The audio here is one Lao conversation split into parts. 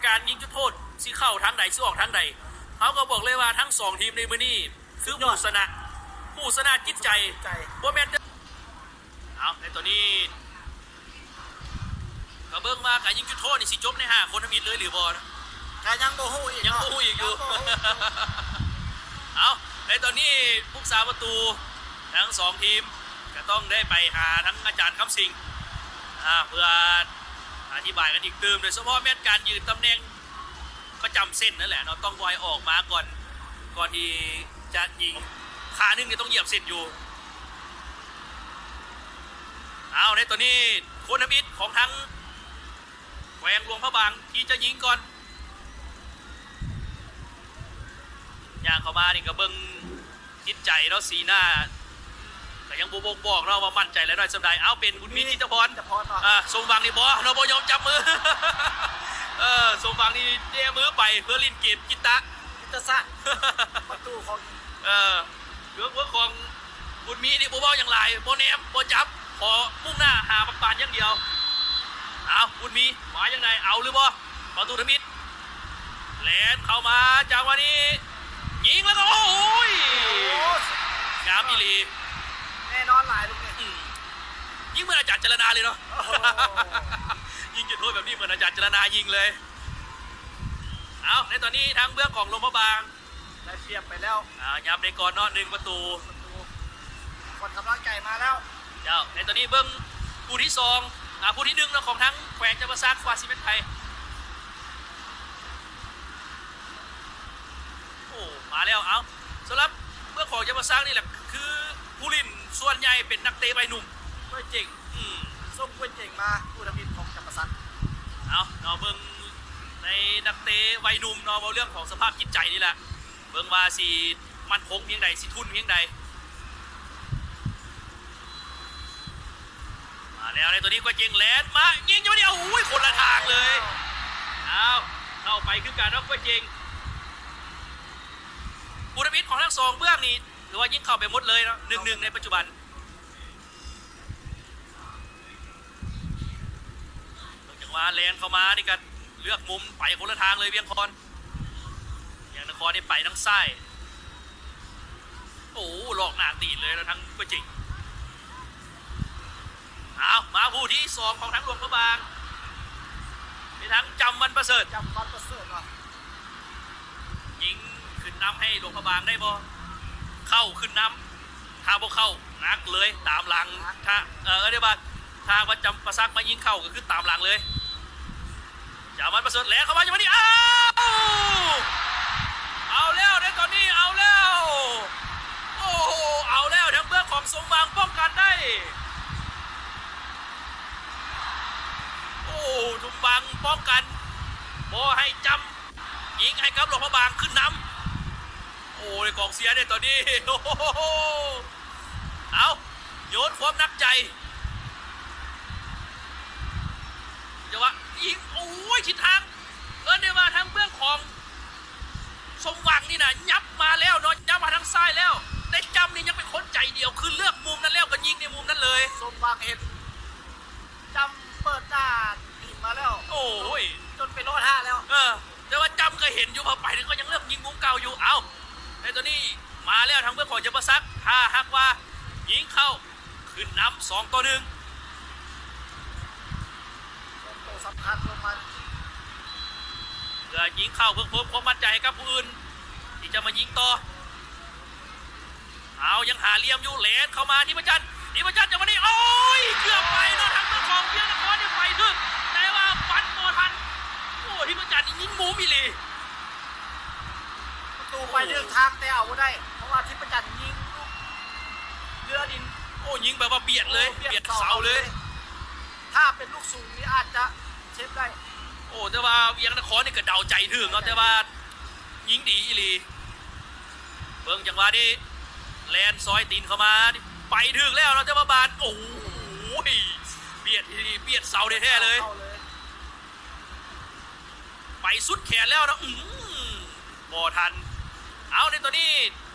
ການຍິງຈຸດໂທດຊິເຂົ້າທາງໃດ ຊິອອກທາງໃດ. ເຮົາກໍບອກເລີຍວ່າທັງສອງທີມໃນມື້ນີ້ຄືຜູ້ຊະນະ ຜູ້ຊະນະຈິດໃຈ ບໍ່ແມ່ນ ເອົາ ໃນຕອນນີ້ ກໍເບິ່ງວ່າການຍິງຈຸດໂທດນີ້ຊິຈົບໃນຫ້າຄົນທຳອິດເລີຍຫຼືບໍ່ນະ ກໍຍັງບໍ່ຮູ້ອີກ ຍັງບໍ່ຮູ້ອີກຢູ່. ເອົາ ໃນຕອນນີ້ຜູ້ຮັກສາປະຕູທັງສອງທີມກໍຕ້ອງໄດ້ໄປຫາທັງອາຈານຄຳສິງ ອາ ເພື່ອອະທິບາຍກັນອີກຕື່ມ ໂດຍສະເພາະແມັດການຢືນຕຳແໜ່ງປະຈຳເສັ້ນນັ້ນແຫຼະເນາະ ຕ້ອງບໍ່ໃຫ້ອອກມາກ່ອນ ກ່ອນທີ່ຈະຍິງ ຂາໜຶ່ງນີ້ຕ້ອງຢຽບເສັ້ນຢູ່. ເອົາ ໃນຕອນນີ້ຄົນທຳອິດຂອງທາງ ແຂວງຫຼວງພະບາງທີ່ຈະຍິງກ່ອນ ຍ່າງເຂົ້າມານີ້ກໍເບິ່ງຈິດໃຈເນາະ ສີໜ້າກໍຍັງບໍ່ບົ່ງບອກເນາະວ່າໝັ້ນໃຈຫຼາຍນ້ອຍສ່ຳໃດ. ເອົາ ເປັນບຸນມີ ຈິດຕະພອນ ຈິດຕະພອນເນາະ ອ່າ ສົມຫວັງນີ້ບໍ່ເນາະ ບໍ່ຍອມຈັບມື ເອີ ສົມຫວັງນີ້ແຈມືໄປເພື່ອຫຼິ້ນເກມຈິດຕະ ຈິດຕະສາດ ປະຕູຂອງ ເອີ ເລື່ອງເລື່ອງຂອງບຸນມີນີ້ບໍ່ເວົ້າຫຍັງຫຼາຍ ບໍ່ແນມ ບໍ່ຈັບ ຂໍມຸ່ງໜ້າຫາບັກບານຢ່າງດຽວ. ເອົາ ບຸນມີ ວ່າຈັ່ງໃດ ເອົາຫຼືບໍ່? ປະຕູທຳອິດ ແລ່ນເຂົ້າມາ ຈັງຫວະນີ້ຍິງແລ້ວກໍ ໂອ້ຍ ໂອ້ ງາມອີ່ຫຼີ ແນ່ນອນຫຼາຍລູກນີ້ ອືມ ຍິງເໝືອນອາຈານຈະລະນາເລີຍເນາະ ໂອ້ໂຫ ຍິງຈຸດໂທດແບບນີ້ເໝືອນອາຈານຈະລະນາຍິງເລີຍ. ເອົາ ໃນຕອນນີ້ທາງເບື້ອງຂອງຫຼວງພະບາງ ໄດ້ປຽບໄປແລ້ວ ອ່າ ຫຍັບໄດ້ກ່ອນເນາະ ໜຶ່ງປະຕູ ປະຕູ ຂວັນກຳລັງໃຈມາແລ້ວ. ເຈົ້າ ໃນຕອນນີ້ເບິ່ງຜູ້ທີສອງ ອ່າ ຜູ້ທີໜຶ່ງເນາະ ຂອງທາງແຂວງຈຳປາສັກວ່າຊິແມ່ນໃຜ. ໂອ້ ມາແລ້ວ. ເອົາ ສຳລັບເບື້ອງຂອງຈຳປາສັກນີ້ແຫຼະ ຄືຜູ້ຫຼິ້ນສ່ວນໃຫຍ່ເປັນນັກເຕະໄວໜຸ່ມ ຕົວເກັ່ງ ອືມ ສົ່ງຕົວເກັ່ງມາ ຜູ້ທຳອິດຂອງຈຳປາສັກ. ເອົາ ເນາະ ເບິ່ງໃນນັກເຕະໄວໜຸ່ມເນາະ ເວົ້າເລື່ອງຂອງສະພາບຈິດໃຈນີ້ແຫຼະ ເບິ່ງວ່າຊິໝັ້ນຄົງພຽງໃດ ຊິທຸ່ນພຽງໃດ. ມາແລ້ວໃນຕົວນີ້ ກວຍເຈັງແລ່ນມາຍິງຢູ່ນີ້ ໂອ້ຍ ຄົນລະທາງເລີຍ. ອ້າວ ເຂົ້າໄປຄືກັນເນາະ ກວຍເຈັງ. ຜູ້ທຳອິດຂອງທັງສອງເບື້ອງນີ້ ຖືວ່າຍິງເຂົ້າໄປໝົດເລີຍເນາະ ໜຶ່ງໜຶ່ງໃນປັດຈຸບັນ. ເບິ່ງຈັງຫວະແລ່ນເຂົ້າມານີ້ກໍເລືອກມຸມໄປຄົນລະທາງເລີຍ ວຽງຄອນ ວຽງນະຄອນນີ້ໄປທາງຊ້າຍ. ໂອ້ ຫຼອກໜ້າຕີນເລີຍນະ ທາງກວຍເຈັງ. ອ້າວ ມາຜູ້ທີສອງຂອງທາງຫຼວງພະບາງ ເປັນທາງຈຳວັນປະເສີດ ຈຳວັນປະເສີດວ່າ ຍິງຂຶ້ນນຳໃຫ້ຫຼວງພະບາງໄດ້ບໍ່? ເຂົ້າຂຶ້ນນຳ ຖ້າບໍ່ເຂົ້າ ໜັກເລີຍ ຕາມຫຼັງ. ຖ້າ ເອີ ເອີ້ນໄດ້ວ່າ ຖ້າວ່າຈຳປາສັກມາຍິງເຂົ້າ ກໍຄືຕາມຫຼັງເລີຍ. ຈາມັນປະເສີດແລ່ນເຂົ້າມາ ຈັງຫວະນີ້ ອ້າວ ເອົາແລ້ວໃນຕອນນີ້ ເອົາແລ້ວ ໂອ້ໂຫ ເອົາແລ້ວ ທາງເບື້ອງຂອງສົມຫວັງປ້ອງກັນໄດ້. ໂອ້ ສົມຫວັງປ້ອງກັນ ບໍ່ໃຫ້ຈຳ ຍິງໃຫ້ກັບຫຼວງພະບາງຂຶ້ນນຳ. ໂອ້ຍ ກອງເຊຍເດ້ຕອນນີ້ ໂອ້ໂຫ ເອົາ ໂຍນຄວາມໜັກໃຈ ຈັງຫວະຍິງ ໂອ້ຍ ທິດທາງ ເອີ້ນໄດ້ວ່າທາງເບື້ອງຂອງສົມຫວັງນີ້ນະ ຫຍັບມາແລ້ວເນາະ ຫຍັບມາທາງຊ້າຍແລ້ວ ແຕ່ຈຳນີ້ຍັງເປັນຄົນໃຈດຽວ ຄືເລືອກມຸມນັ້ນແລ້ວກໍຍິງໃນມຸມນັ້ນເລີຍ. ສົມຫວັງເຫັນ ຈຳເປີດໜ້າຕີນມາແລ້ວ ໂອ້ຍ ຈົນໄປລໍຖ້າແລ້ວ ເອີ ແຕ່ວ່າຈຳກໍເຫັນຢູ່ ເຂົ້າໄປກໍຍັງເລືອກຍິງມຸມເກົ່າຢູ່. ເອົ້າ ໃນຕອນນີ້ມາແລ້ວທາງເບື້ອງຂອງຈຳປາສັກ ຖ້າຫາກວ່າຍິງເຂົ້າ ຂຶ້ນນຳສອງຕໍ່ໜຶ່ງ ໂຕສຳຄັນລົງມາ ເພື່ອຍິງເຂົ້າ ເພື່ອເພີ່ມຄວາມໝັ້ນໃຈໃຫ້ກັບຜູ້ອື່ນທີ່ຈະມາຍິງຕໍ່. ເອົາ ຍັງຫາຫຼ່ຽມຢູ່ ແລ່ນເຂົ້າມາ ທິບປະຈັນ ທິບປະຈັນ ຈັງຫວະນີ້ ໂອ້ຍ ເກືອບໄປເນາະ ທາງເບື້ອງຂອງວຽງນະຄອນນີ້ໄປຖືກ ແຕ່ວ່າປັນບໍ່ທັນ. ໂອ້ ທິບປະຈັນນີ້ຍິງມຸມອີ່ຫຼີ ປະຕູໄປຖືກທາງ ແຕ່ເອົາບໍ່ໄດ້ ເພາະວ່າທິບປະຈັນຍິງລູກເຮືອດິນ ໂອ້ ຍິງແບບວ່າບຽດເລີຍ ໂອ້ ບຽດເສົາເລີຍ ບຽດເສົາເລີຍ. ຖ້າເປັນລູກສູງນີ້ອາດຈະເຊັບໄດ້ ໂອ້ ແຕ່ວ່າວຽງນະຄອນນີ້ກໍເດົາໃຈຖືກເນາະ ແຕ່ວ່າຍິງດີອີ່ຫຼີ. ເບິ່ງຈັງຫວະນີ້ ແລ່ນຊອຍຕີນເຂົ້າມາ ໄປຖືກແລ້ວເນາະ ແຕ່ວ່າບານ ໂອ້ຍ ບຽດ ບຽດເສົາແທ້ໆເລີຍ ເຂົ້າເລີຍ ໄປສຸດແຂນແລ້ວເນາະ ອືມ ບໍ່ທັນ. ເອົາ ໃນຕອນນີ້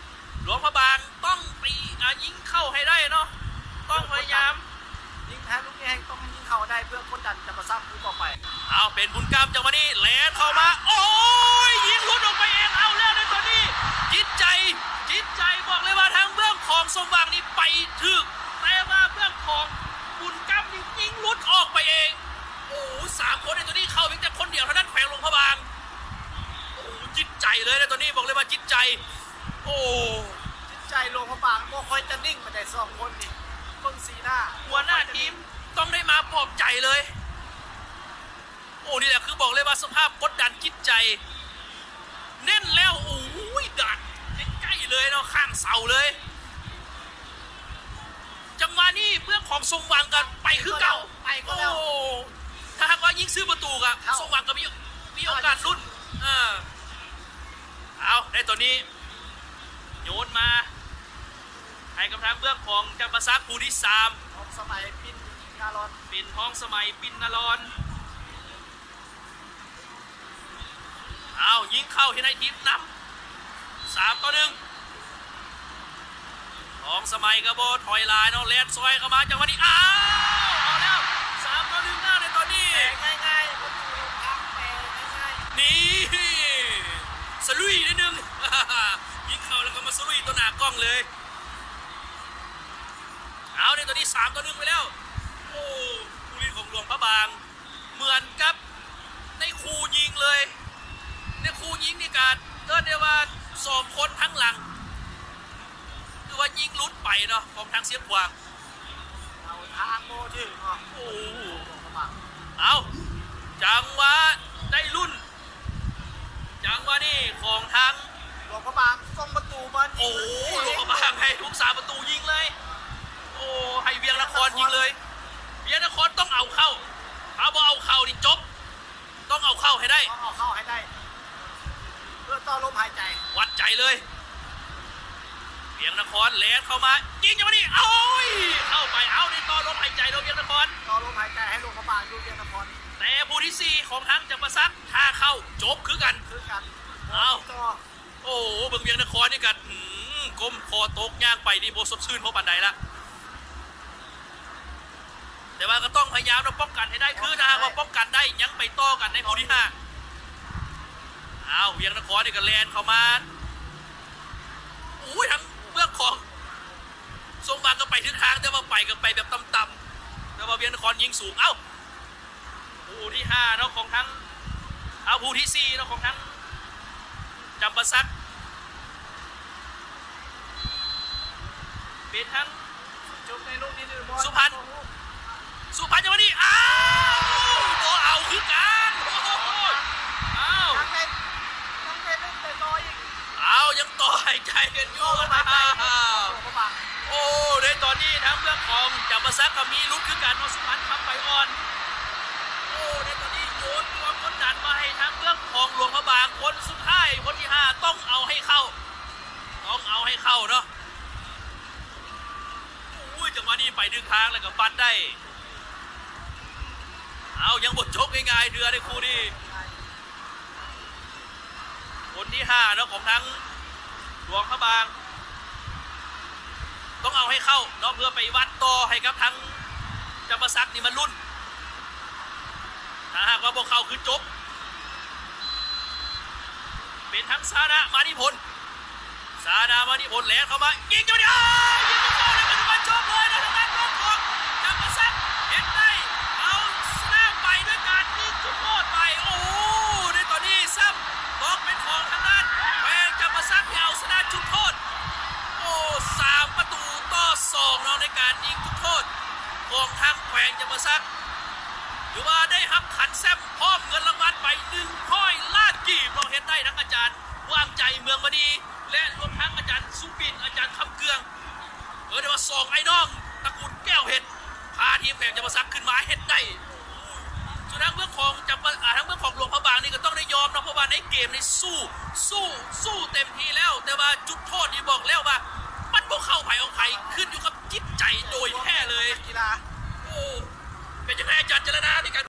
ຫຼວງພະບາງຕ້ອງຕີ ອາ ຍິງເຂົ້າໃຫ້ໄດ້ເນາະ ຕ້ອງພະຍາຍາມ ຫາລູກນີ້ໃຫ້ ຕ້ອງຍິງເຂົ້າໃຫ້ໄດ້ເພື່ອກົດດັນຈຳປາສັກຜູ້ຕໍ່ໄປ. ເອົາ ເປັນບຸນກຳ ຈັງຫວະນີ້ແລ່ນເຂົ້າມາ ໂອ້ຍ ຍິງຫຼຸດອອກໄປເອງ. ເອົາແລ້ວໃນຕອນນີ້ ຈິດໃຈ ຈິດໃຈ ບອກເລີຍວ່າທາງເບື້ອງຂອງສົມຫວັງນີ້ໄປຖືກ ແຕ່ວ່າເບື້ອງຂອງບຸນກຳນີ້ຍິງຫຼຸດອອກໄປເອງ. ໂອ້ ສາມຄົນໃນຕອນນີ້ເຂົ້າພຽງແຕ່ຄົນດຽວເທົ່ານັ້ນ ແຂວງຫຼວງພະບາງ. ໂອ້ ຈິດໃຈເລີຍໃນຕອນນີ້ ບອກເລີຍວ່າຈິດໃຈ. ໂອ້ ຈິດໃຈຫຼວງພະບາງບໍ່ຄ່ອຍຈະນິ່ງປານໃດ ສອງຄົນນີ້ ເບິ່ງສີໜ້າ ຫົວໜ້າທີມຕ້ອງໄດ້ມາປອບໃຈເລີຍ. ໂອ້ ນີ້ແຫຼະ ຄືບອກເລີຍວ່າສະພາບກົດດັນຈິດໃຈ ເນັ້ນແລ້ວ ໂອ້ຍ ດາດໃກ້ໆເລີຍເນາະ ຂ້າງເສົາເລີຍ. ຈັງຫວະນີ້ເບື້ອງຂອງສົມຫວັງກໍໄປຄືເກົ່າ ໄປກໍແລ້ວ ໂອ້ ຖ້າຫາກວ່າຍິງຊື່ປະຕູກໍ ເຂົ້າ ສົມຫວັງກໍມີ ມີໂອກາດລຸ້ນ ເອີ ເອົາ ໃນຕອນນີ້ໂຍນມາໃຫ້ກັບທາງເບື້ອງຂອງຈຳປາສັກຜູ້ທີສາມ ທອງສະໄໝ ປິ່ນນາລອນ ເປັນທອງສະໄໝ ປິ່ນນາລອນ. ອ້າວ ຍິງເຂົ້າເຮັດໃຫ້ທີມນຳ ສາມຕໍ່ໜຶ່ງ. ທອງສະໄໝກໍບໍ່ຖອຍຫຼາຍເນາະ ແລ່ນຊອຍເຂົ້າມາ ຈັງຫວະນີ້ ອ້າວ ເອົາແລ້ວ ສາມຕໍ່ໜຶ່ງແລ້ວໃນຕອນນີ້ ແປງ່າຍໆ ປະຕູທາງແປງ່າຍໆ ນີ້ ສະລຸຍນິດໜຶ່ງ ຍິງເຂົ້າແລ້ວກໍມາສະລຸຍຕໍ່ໜ້າກ້ອງເລີຍ. ເອົາ ໃນຕອນນີ້ ສາມຕໍ່ໜຶ່ງໄປແລ້ວ. ໂອ້ ຜູ້ຫຼິ້ນຂອງຫຼວງພະບາງ ເໝືອນກັບໃນຄູ່ຍິງເລີຍ ໃນຄູ່ຍິງນີ້ກະເອີ້ນໄດ້ວ່າສອງຄົນທາງຫຼັງ ຄືວ່າຍິງຫຼຸດໄປເນາະ ຂອງທາງຊຽງຂວາງ ເອົາທາງບໍ່ຖືກເນາະ. ໂອ້ ເອົາ ຈັງຫວະໄດ້ລຸ້ນ ຈັງຫວະນີ້ຂອງທາງຫຼວງພະບາງສົ່ງປະຕູມາ ໂອ້ ຫຼວງພະບາງໃຫ້ຜູ້ຮັກສາປະຕູຍິງເລີຍ. ໂອ້ ໃຫ້ວຽງນະຄອນຍິງເລີຍ ວຽງນະຄອນຕ້ອງເອົາເຂົ້າ ຖ້າບໍ່ເອົາເຂົ້ານີ້ຈົບ ຕ້ອງເອົາເຂົ້າໃຫ້ໄດ້ ຕ້ອງເອົາເຂົ້າໃຫ້ໄດ້ ເພື່ອຕໍ່ລົມຫາຍໃຈ ວັດໃຈເລີຍ. ວຽງນະຄອນແລ່ນເຂົ້າມາ ຍິງຈັງຫວະນີ້ ໂອ້ຍ ເຂົ້າໄປ ເອົາ ໄດ້ຕໍ່ລົມຫາຍໃຈໂດຍວຽງນະຄອນ ຕໍ່ລົມຫາຍໃຈໃຫ້ຫຼວງພະບາງຢູ່ວຽງນະຄອນ. ແຕ່ຜູ້ທີສີ່ຂອງທາງຈຳປາສັກ ຖ້າເຂົ້າຈົບຄືກັນ ຄືກັນ ເອົາ ຕໍ່ ໂອ້ ເບິ່ງວຽງນະຄອນນີ້ກະ ອືມ ກົ້ມຄໍຕົກຍ່າງໄປນີ້ບໍ່ສົດຊື່ນພໍປານໃດລະ ແຕ່ວ່າກໍຕ້ອງພະຍາຍາມເນາະ ປ້ອງກັນໃຫ້ໄດ້ ຄືຖ້າຫາກວ່າປ້ອງກັນໄດ້ ຍັງໄປຕໍ່ກັນໃນຄູ່ທີຫ້າ. ອ້າວ ວຽງນະຄອນນີ້ກໍແລ່ນເຂົ້າມາ ໂອ້ຍ ທາງເບື້ອງຂອງສົມຫວັງກໍໄປຖືກທາງ ແຕ່ວ່າໄປກໍໄປແບບຕ່ຳໆ ແຕ່ວ່າວຽງນະຄອນຍິງສູງ ເອົ້າ ຜູ້ທີຫ້າເນາະ ຂອງທາງ ເອົາ ຜູ້ທີສີ່ເນາະ ຂອງທາງຈຳປາສັກ ເປັນທາງ ຈົບໃນລູກນີ້ ສຸພັນ ສຸພັນ ຈັງຫວະນີ້ ອ້າວ ບໍ່ເອົາຄືກັນ ໂອ້ໂຫ ອ້າວ ຍັງໄດ້ ຍັງໄດ້ລຸ້ນໄປຕໍ່ອີກ ອ້າວ ຍັງຕໍ່ຫາຍໃຈກັນຢູ່ ອ້າວ ໂອ້ ໃນຕອນນີ້ທາງເບື້ອງຂອງຈຳປາສັກກໍມີຫຼຸດຄືກັນເນາະ ສຸພັນ ຄຳໄປອ່ອນ ໂອ້ ໃນຕອນນີ້ໂຍນຄວາມກົດດັນມາໃຫ້ທາງເບື້ອງຂອງຫຼວງພະບາງ ຄົນສຸດທ້າຍ ຄົນທີຫ້າ ຕ້ອງເອົາໃຫ້ເຂົ້າ ຕ້ອງເອົາໃຫ້ເຂົ້າເນາະ. ໂອ້ຍ ຈັງຫວະນີ້ໄປດຶງທາງແລ້ວກໍປັດໄດ້ ເອົາ ຍັງບໍ່ຈົບງ່າຍໆເທື່ອໃນຄູ່ນີ້ ຄົນທີຫ້າເນາະ ຂອງທາງຫຼວງພະບາງ ຕ້ອງເອົາໃຫ້ເຂົ້າເນາະ ເພື່ອໄປວັດຕໍ່ໃຫ້ກັບທາງຈຳປາສັກນີ້ມາລຸ້ນ ຖ້າຫາກວ່າບໍ່ເຂົ້າຄືຈົບ ເປັນທາງຊານະ ມານິພົນ ຊານະ ມານິພົນ ແລ່ນເຂົ້າມາ ຍິງຈັງຫວະນີ້ ອ້າວ ຍິງເຂົ້າໃນປັດຈຸບັນ ຈົບເລີຍນະ ທາງດ້ານຂອງຈຳປາສັກ ເຮັດໄດ້ ເອົາຊະນະໄປດ້ວຍການຍິງຈຸດໂທດໄປ ໂອ້ໂຫ ໃນຕອນນີ້ຊ້ຳ ຕົກເປັນຂອງທາງດ້ານແຂວງຈຳປາສັກ ທີ່ເອົາຊະນະຈຸດໂທດ ໂອ້ ສາມປະຕູຕໍ່ສອງເນາະ ໃນການຍິງຈຸດໂທດຂອງທາງແຂວງຈຳປາສັກ ຖືວ່າໄດ້ຮັບຂັນແຊ້ມ ພ້ອມເງິນລາງວັນໄປໜຶ່ງຮ້ອຍລ້ານກີບເນາະ ເຮັດໄດ້ທັງອາຈານຫວ່າງໃຈ ເມືອງມະນີ ແລະ ລວມທັງອາຈານສຸບິນ ອາຈານຄຳເກືອງ ເອີ້ນໄດ້ວ່າສອງອ້າຍນ້ອງຕະກູນແກ້ວເພັດ ພາທີມແຂວງຈຳປາສັກຂຶ້ນມາເຮັດໄດ້. ສ່ວນທາງເບື້ອງຂອງຈຳປາ ອ່າ ທາງເບື້ອງຂອງຫຼວງພະບາງນີ້ກໍຕ້ອງໄດ້ຍອມເນາະ ເພາະວ່າໃນເກມນີ້ສູ້ ສູ້ ສູ້ເຕັມທີ່ແລ້ວ ແຕ່ວ່າຈຸດໂທດນີ້ບອກແລ້ວວ່າມັນບໍ່ເຂົ້າໃຜອອກໃຜ ຂຶ້ນຢູ່ກັບຈິດໃຈໂດຍແທ້ເລີຍ ນັກກິລາ. ໂອ້ ເປັນຈັ່ງໃດອາຈານ ຈາລະນາໃນການ